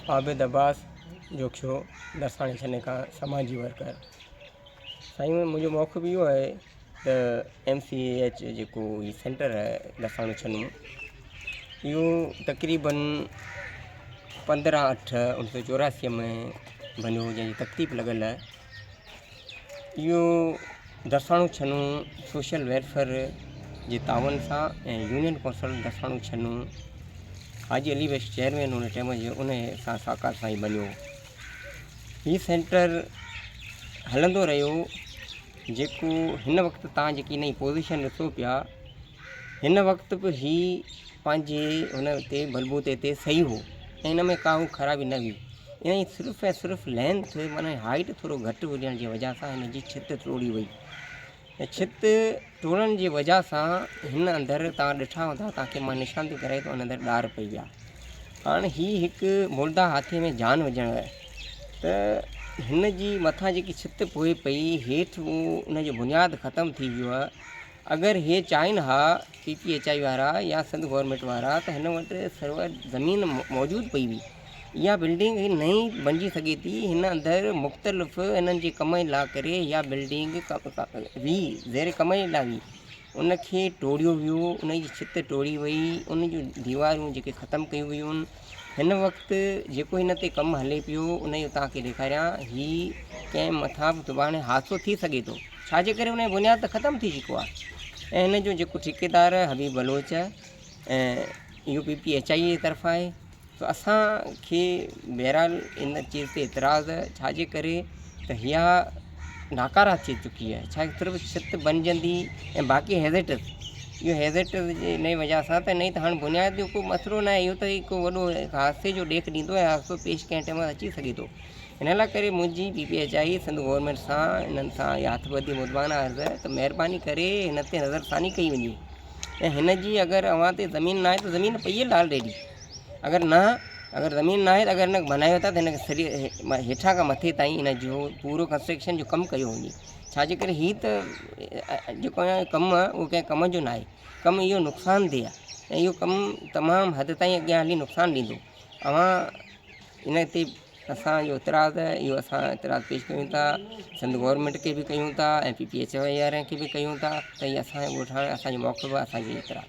عابد عباس جوکيو درساڻي ڇني کان سماجي ورڪر. سائين منهنجو موقف اهو آهي ته ايم سي ايچ جيڪو هي سينٽر آهي درساڻي ڇنو اهو تقريبن 15 8 1984 ۾ بنيو جنهن جي ترتيب لڳل آهي. اهو درساڻو ڇنو سوشل ويلفيئر جي تعاون سان ۽ union council Darsano Channo Haji Ali Bakhsh chairman ان ٽائيم جي ان سان سهڪار سان ئي بنيو. هي سينٽر هلندو رهيو جيڪو هن وقت تان جيڪي هن جي پوزيشن ڏسو پيا هن وقت به هي پنهنجي هن تي بلبوتي تي صحيح هو ۽ هن ۾ ڪا خرابي نه هئي. ان جي صرف ۽ صرف لينٿ معنيٰ هائيٽ ٿورو گهٽ هجڻ جي وجه سان هن جي ڇت ٽوڙي وئي ۽ ڇت ٽوڙڻ جي وجه سان هن اندر تان ڏٺا هوندا تان کي مان نشاندهي ڪرائي ته ان اندر ڏار پئي ويا. هاڻ هي هڪ مرده هاٿي ۾ جان وجهڻ ته هن جي مٿان جيڪي ڇت پوي پئي هيٺ اهو ان جو بنياد ختم ٿي ويو آهي. اگر هي چاهين ها پي پي ايچ I وارا يا سنڌ گورنمينٽ وارا ته هن وٽ سرور زمين موجود پئي هئي. اها بلڊنگ هي نئين بنجي سگهي ٿي. هن اندر مختلف هنن جي ڪم لا ڪري اها بلڊنگ هئي زير ڪم لا هئي. ان کي ٽوڙيو ويو، ان جي ڇت ٽوڙي وئي، ان جون ديوارون جيڪي ختم ڪيون ويون. هن وقت جيڪو هن تي ڪم هلي پيو ان جو توهان کي ڏيکاريان هي ڪنهن مٿان به سڀاڻي حادثو ٿي سگهي ٿو ڇا جي ڪري ان جو بنياد ته ختم ٿي چڪو آهي ۽ هن جو جيڪو ٺيڪيدار حبيب بلوچ ۽ اهو پي پي ايچ I جي طرفان آهي سو اسان کي بهرحال ان چيز تي اعتراض آهي ڇا جي ڪري ته اها ناڪاره ٿي چڪي آهي ڇا صرف ڇت بنجندي ۽ باقي هيزيٽس اهو هيزيٽس جي ان جي وجه سان ته نه ته هاڻي بنياد جو ڪو مسئلو نه آهي اهو ته هڪ وڏو حادثي جو ڏيک ڏيندو ۽ حادثو پيش ڪنهن ٽائيم اچي سگهي ٿو ان لاء ڪري منهنجي P P H I Sindh government سان انهن سان اها هٿ ٻڌي مدبانه عرض آهي ته مهرباني ڪري هن تي نظر ثاني ڪئي وڃي ۽ هن جي اگر اوهان تي زمين نه آهي ته زمين پئي آهي آلريڊي اگر نه اگر زمين نه آهي ته اگر هن کي بنايو ٿا ته هن کي سري هيٺان کان مٿي تائين هن جو پورو ڪنسٽرڪشن جو ڪم ڪيو وڃي ڇا جي ڪري هي ته جيڪو ڪم آهي اهو ڪنهن ڪم جو نه آهي ڪم اهو نقصان ده آهي ۽ اهو ڪم تمام حد تائين اڳيان هلي نقصان ڏيندو اوهان ان تي اسان جو اعتراض آهي اهو اسان اعتراض پيش ڪيون ٿا سنڌ گورنمينٽ کي به ڪيون ٿا ۽ پي پي ايڇ وارن کي به ڪيون ٿا ته هي اسان جو ڳوٺاڻي اسان جو موقف آهي اسان جو اعتراض.